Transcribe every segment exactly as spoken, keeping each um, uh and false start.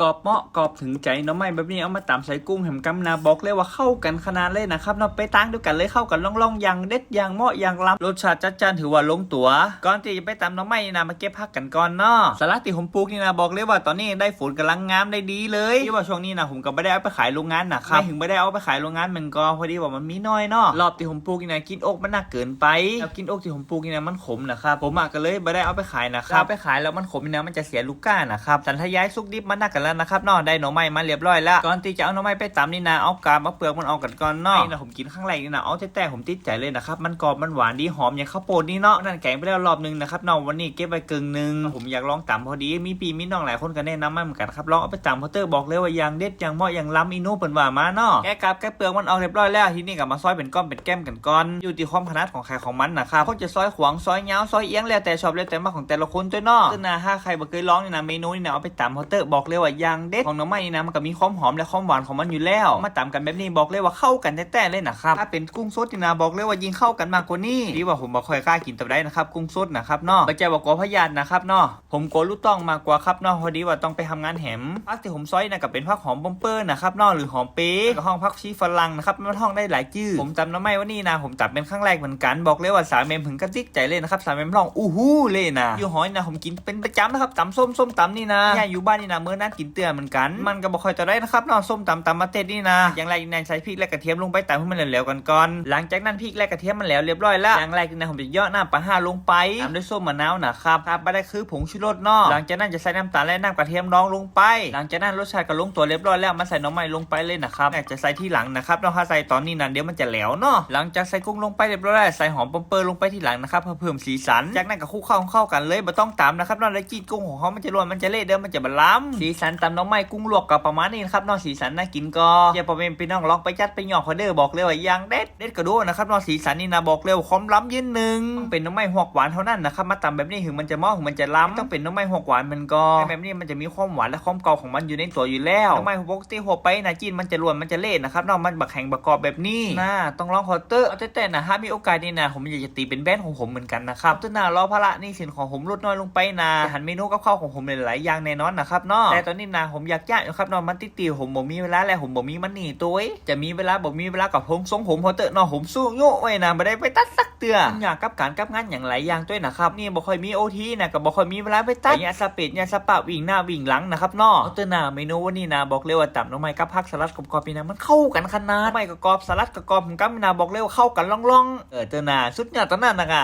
กรอบเหมาะกรอบถึงใจ๋ หน่อไม้แบบนี้เอามาต๋ำใส่กุ้งแหมกำนา บอกเลยว่าเข้ากั๋นขนาดเลยนะครับเนาะ ไปตางเดียวกั๋นเลย เข้ากั๋นล่องๆ อย่างเด็ดอย่างเหมาะอย่างล้ำ รสชาติจัดจ้านถือว่าลงตั๋ว ก่อนตี้จะไปต๋ำหน่อไม้นี่นะ มาเก็บผักกั๋นก่อนเนาะ สลัดตี้ผมปลูกนี่นะ บอกเลยว่าต๋อนนี้ได้ฝนก๋ำลังงามได้ดีเลย ตี้ว่าช่วงนี้นะ ผมก็บ่ได้เอาไปขายโรงงานนะครับ หมายถึงบ่ได้เอาไปขายโรงงานมันก็พอดีว่ามันมีน้อยเนาะ รอบตี้ผมปลูกนี่นะ กลิ่นอกมันนักเกินไป แล้วกลิ่นอกตี้ผมปลูกนี่นะ มันขมนะครับ ผมอะก็เลยบ่ได้เอาไปขายนะครับ เอาไปขายแล้วมันขมนี่นะ มันจะเสียลูกค้านะครับ สันถ้าย้ายสุกดิบมานักกั๋นแล้วนะครับเนาะ ได้หน่อไม้มาเรียบร้อยแล้ว ก่อนตี้จะเอาหน่อไม้ไปต๋ำนี่นะ เอากาบเอาเปลือกมันออกกั๋นก่อนเนาะ นี่นะผมกิ๋นครั้งแรกนี่นะ เอาแต๊ๆ ผมติดใจ๋เลยนะครับ มันกรอบมันหวานดี หอมอย่างข้าวโพดนี่เนาะ นั่นแกงไปแล้วรอบนึงนะครับเนาะ วันนี้เก็บไว้เกิ่งนึง ผมอยากลองต๋ำพอดี มีปี้มีน้องหลายคนก็แนะนำมาเหมือนกั๋นครับ ลองเอาไปต๋ำเถาะเต๊อะ บอกเลยว่าอย่างเด็ดอย่างเหมาะอย่างล้ำ อีหนูเปิ้นว่ามาเนาะ แกะกาบแกะเปลือกมันออกเรียบร้อยแล้ว ทีนี้ก็มาซอยเป๋นก้อนเป๋นแก้มกั๋นก่อน อยู่ตี้ความถนัดของใผของมันนะครับ คนจะซอยขวางซอยยาวซอยเอี้ยง แล้วแต่ชอบแล้วแต่มักของแต่ละคนตวยเนาะ เตื้อนา ถ้าใผบ่เกยลองนี่นะ เมนูนี่นะ เอาไปต๋ำเถาะเต๊อะ บอกเลยว่าอย่างเด็ด ของหน่อไม้นี่นะ มันก็มีความหอมและความหวานของมันอยู่แล้ว มาต๋ำกั๋นแบบนี้บอกเลยว่าเข้ากั๋นแต๊ๆ เลยนะครับ ถ้าเป๋นกุ้งสดนี่นะ บอกเลยว่ายิ่งเข้ากั๋นมากกว่านี้ ตี้ว่าผมบ่ค่อยกล้ากิ๋นเต้าใดนะครับ กุ้งสดนะครับเนาะ บ่ใจ้ว่ากั๋วพยาธินะครับเนาะ ผมกั๋วลู่ต้องมากกว่าครับเนาะ พอดีว่าต้องไปทำงานแหม ผักตี้ผมซอยนะก็เป๋นผักหอมปอมเปอร์นะครับเนาะ หรือหอมเปรย์ ก็ฮ้องผักชีฝรั่งนะครับ มันฮ้องได้หลายจื้อ ผมต๋ำหน่อไม้วันนี้นะ ผมต๋ำเป๋นครั้งแรกเหมือนกั๋น บอกเลยว่าสาวแหม่มเผิงก็ติดใจ๋เลยนะครับ สาวแหม่มฮ้องอู้หู้เลยนะ อยู่หอนี่นะ ผมกิ๋นเป๋นประจ๋ำนะครับ ต๋ำส้ม ส้มต๋ำนี่นะ เนี่ยอยู่บ้านนี่นะ มื้อนั้นกิ๋นเตื้อเหมือนกั๋น มันก็บ่ค่อยเต้าใดนะครับเนาะ ส้มต๋ำต๋ำบักเต็ดนี่นะ อย่างแรกนี่นะ ใส่พริกและกระเทียมลงไปต๋ำหื้อมันแหลวๆ กั๋นก่อน หลังจากนั้นพริกและกระเทียมมันแหลวเรียบร้อยแล้ว อย่างแรกนี่นะ ผมจะเหยาะน้ำปลาฮ้าลงไป ต๋ามด้วยส้มมะนาวนะครับ ขาดบ่ได้คือผงชูรสเนาะ หลังจากนั้นจะใส่น้ำต๋าลและน้ำกระเทียมดองลงไป หลังจากนั้นรสชาติก็ลงตั๋วเรียบร้อยแล้ว มาใส่หน่อไม้ลงไปเลยนะครับ อาจจะใส่ทีหลังนะครับเนาะ ถ้าใส่ต๋อนนี้นะ เดี๋ยวมันจะแหลวเนาะ หลังจากใส่กุ้งลงไปเรียบร้อยแล้ว ใส่หอมปอมเปอร์ลงไปทีหลังนะครับ เพื่อเพิ่มสีสัน จากนั้นก็คลุกเคล้าเข้ากั๋นเลย บ่ต้องต๋ำนะครับเนาะ แล้วกรีดกุ้งของเฮามันจะร่วน มันจะเละ เดี๋ยวมันจะบ่ล้ำ สีสันต๋ำหน่อไม้กุ้งลวกก็ประมาณนี้นะครับเนาะ สีสันน่ากิ๋นก็ เดี๋ยวป้อแม่ปี้น้องลองไปจัดไปหยอกเขาเด้อ บอกเลยว่าอย่างเด็ด เด็ดกะโดนะครับเนาะ สีสันนี่นะ บอกเลยว่าความล้ำยืนนึ่ง ต้องเป๋นหน่อไม้ฮวกหวานเท่านั้นนะครับ มาต๋ำแบบนี้หื้อมันจะเหมาะหื้อมันจะล้ำ ต้องเป๋นหน่อไม้ฮวกหวานมันก็ แบบนี้มันจะมีความหวานและความเก่าของมันอยู่ในตั๋วอยู่แล้ว หน่อไม้ปกติทั่วไปนะ กรีดมันจะร่วนมันจะเละนะครับเนาะ มันบ่แข็งบ่กรอบแบบนี้นะ ต้องลองเถาะเต๊อะ เอาแต๊ๆ นะ ถ้ามีโอกาสนี่นะ ผมอยากจะตี๋เป๋นแบรนด์ของผมเหมือนกั๋นนะครับ เตื้อนา รอภาระหนี้สินของผมลดน้อยลงไปนะ จะหันเมนูกับข้าวของผมหลายๆ อย่างแน่นอนนะครับเนาะ แต่ต๋อนนี้นะ ผมอยากจะอยู่ครับเนาะ มันติดตี้ผมบ่มีเวลาและผมบ่มีมันนี่ตวย จะมีเวลาบ่มีเวลาก็เผิงส่งผมเถาะเต๊อะเนาะ ผมสู้ยุไว้นะ บ่ได้ไปตัดสักเตื้อ มันยากกับก๋านกับงานอย่างหลายอย่างตวยนะครับ นี่บ่ค่อยมีโอทีนะ ก็บ่ค่อยมีเวลาไปตัด เยียะสะเปดเยียะสะปะวิ่งหน้าวิ่งหลังนะครับเนาะ เอาเต๊อะนา เมนูวันนี้นะ บอกเลยว่าต๋ำหน่อไม้กับผักสลัดกรอบๆ นี่นะ มันเข้ากั๋นขนาด หน่อไม้ก็กรอบ สลัดก็กรอบ ผมกำนี่นะ บอกเลยว่าเข้ากั๋นล่องๆ เออ เต๊อะนา สุดยอดตะนั้นนะกะ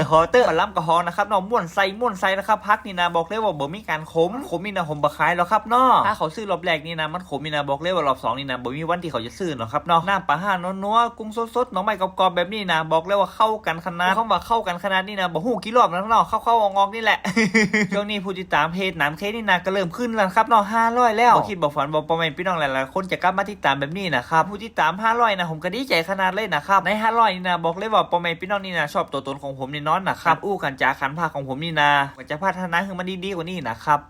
เถาะเต๊อะ บ่ล้ำก็เถาะนะครับเนาะ ม่วนใส่ม่วนใส่นะครับ ผักนี่นะ บอกเลยว่าบ่มีก๋านขม ขมนี่นะ ผมบ่ขายหรอกครับเนาะ ถ้าเขาซื้อรอบแรกนี่นะ มันขมนี่นะ บอกเลยว่ารอบสองนี่นะ บ่มีวันตี้เขาจะซื้อหรอกครับเนาะ น้ำปลาฮ้านัวๆ กุ้งสดๆ หน่อไม้กรอบๆ แบบนี้นะ บอกเลยว่าเข้ากั๋นขนาด คำว่าเข้ากั๋นขนาดนี้นะ บ่ฮู้กี่รอบแล้วเนาะ เข้าๆ ออกๆ นี่แหละ ช่วงนี้ผู้ติดต๋ามเพจหนามเคนี่นะ ก็เริ่มขึ้นแล้วครับเนาะ ห้าร้อยแล้ว บ่คิดบ่ฝันว่าป้อแม่ปี้น้องหลายๆ คนจะกลับมาติดต๋ามแบบนี้นะครับ ผู้ติดต๋ามห้าร้อยนะ ผมก็ดีใจ๋ขนาดเลยนะครับ ในห้าร้อยนี่นะ บอกเลยว่าป้อแม่ปี้น้องนี่นะ ชอบตั๋วตนของผมแน่นอนนะครับ อู้กั๋นจ๋ากั๋นพาของผมนี่นะ ก็จะพัฒนาหื้อมันดีๆ กว่านี้นะครับ